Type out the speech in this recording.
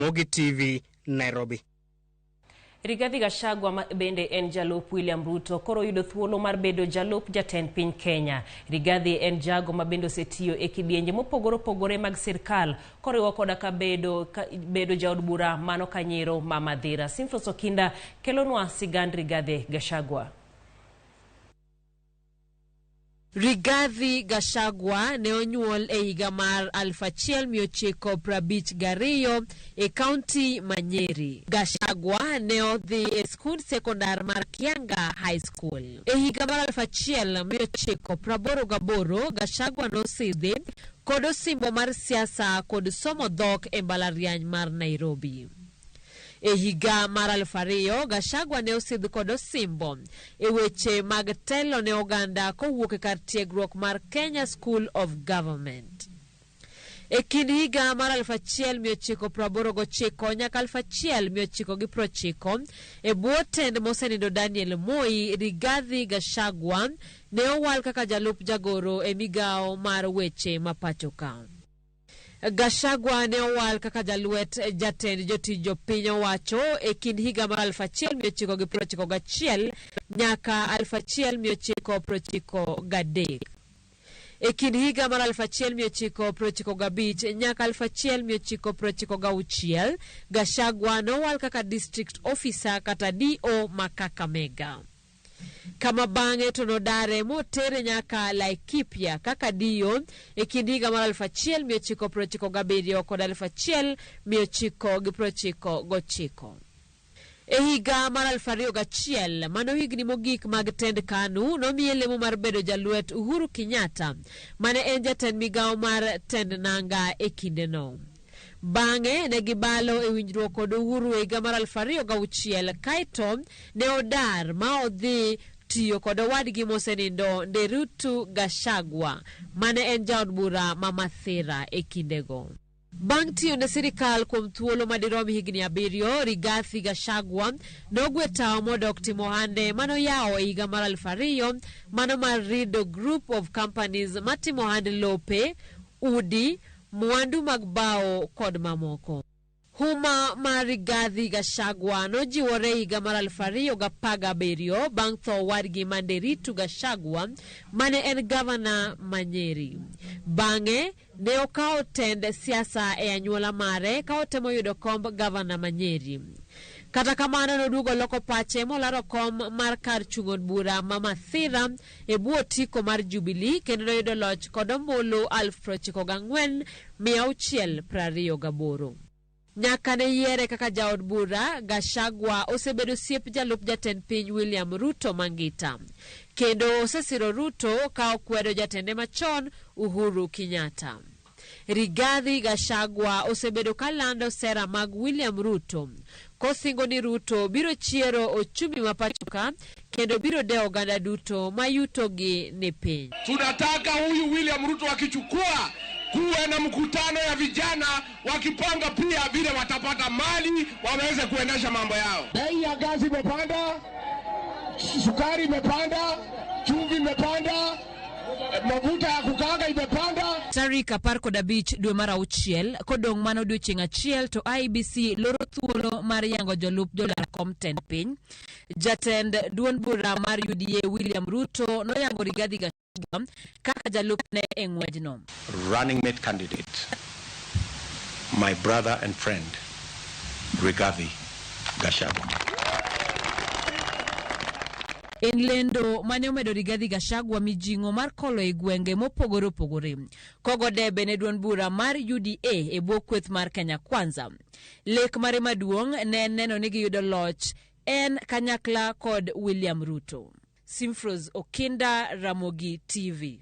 Ramogi TV, Nairobi. Rigathi Gachagua ma bende en jalup William Ruto koro yudo thuolo mar bedo jalup jatend piny Kenya. Rigathi en jago ma bende osetiyo e kidienje mopogore opogore mag sirkal koriwo koda ka bedo, ka, bedo jaod bura mano Kanyiro ma Madhira. Simfros Okinda kelonwa sigand Rigathi Gachagua. Rigathi Gachagua ne onyuol e higa mar 1952 e kaunti ma Nyeri. Gachagua ne odhi e skund sekondar mar Kianga High School. E higa mar 1988, Gachagua nosidhi kod osimbo mar siasa kod somo dhok e mbalariany mar Nairobi. E higa mar 2000, Gachagua ne osidh kod osimbo e weche mag telo ne oganda kowuok e kar tiegruok mar Kenya School of Government. E kind higa mar 1989 nyaka 1990, e bwo tend mosenindo Daniel Moi, Rigathi Gachagua ne owal kaka jalup jagoro e migawo mar weche ma pacho ka. Gachagua ne owal kaka jalwet jatend jotij jopiny owacho e kind higa mar 1991 nyaka 1993. E kind higa mar 1995 nyaka 1996, Gachagua nowal kaka district officer kata DO ma Kakamega, kama bang'e to nodare motere nyaka Laikipia kaka DO e kind higa mar 1997 kod 1999. E higa mar 2001, mano higni mogik mag tend KANU, nomiye lemo mar bedo jalwet Uhuru Kenyatta, mane en jatend migawo mar tend nanga e kindeno. Bang'e ne gibalo e winjruok kod Uhuru e higa mar 2006, kaeto ne odar ma odhi tiyo kod owadgi mosenindo Nderutu Gachagua, mane en jaod bura ma Mathira e kindego. Bang' tiyo ne sirikal kuom thuolo madirom higni 7, Rigathi Gachagua nogwe tawo modok timo ohande manoyawo e higa mar 2000, mano mar Rido Group of Companies matimo ohand lope, udi, mwandu mag bao kod mamoko. Huma mar Rigathi Gachagua nojiwore higa mar 2017 bang' tho owadgi ma Nderitu Gachagua mane en gavana ma Nyeri. Bang'e ne okawo tend siasa e anyuola mare ka otemo yudo komb gavana ma Nyeri. Kata kamano noduogo loko pache molaro kom mar kar chung' od bura ma Mathira e bwo otiko mar Jubilee kendo noyudo loch kod ombulu 94,628. Nyaka ne yiere kaka jaod bura, Gachagua osebedo osiep jalup jatend piny William Ruto Mangita, kendo osesiro Ruto ka okwedo jatende machon Uhuru Kenyatta. Rigathi Gachagua osebedo ka lando sera mag William Ruto, kosingo ni Ruto biro chiero ochumi ma pachoka kendo biro dewo oganda duto ma yutogi ni piny. Tunataka huyu William Ruto akichukua, kuwe na mkutano ya vijana wakipanga pia vile watapata mali waweze kuendesha mambo yao. Bei ya gasi imepanda, sukari imepanda, chumvi imepanda, mafuta ya kukaanga imepanda. Tarik 15 dwe mar auchiel, kodong' mana odiochieng' achiel to IEBC loro thuolo mar yango jolup jolar kom tend piny. Jatend duond bura mar UDA William Ruto noyango Rigathi Gachagua kaka jalupne e ng'wejno. Running mate candidate, my brother and friend, Rigathi Gachagua. En lendo mane omedo Rigathi Gachagua mijing'o mar kolo e gwenge mopogore opogore. Kogo debe ne duond bura mar UDA e bwo kweth mar Kenya Kwanza. Lek mare maduong' ne en neno ni giyudo loch en kanyakla kod William Ruto. Simfros Okinda, Ramogi TV.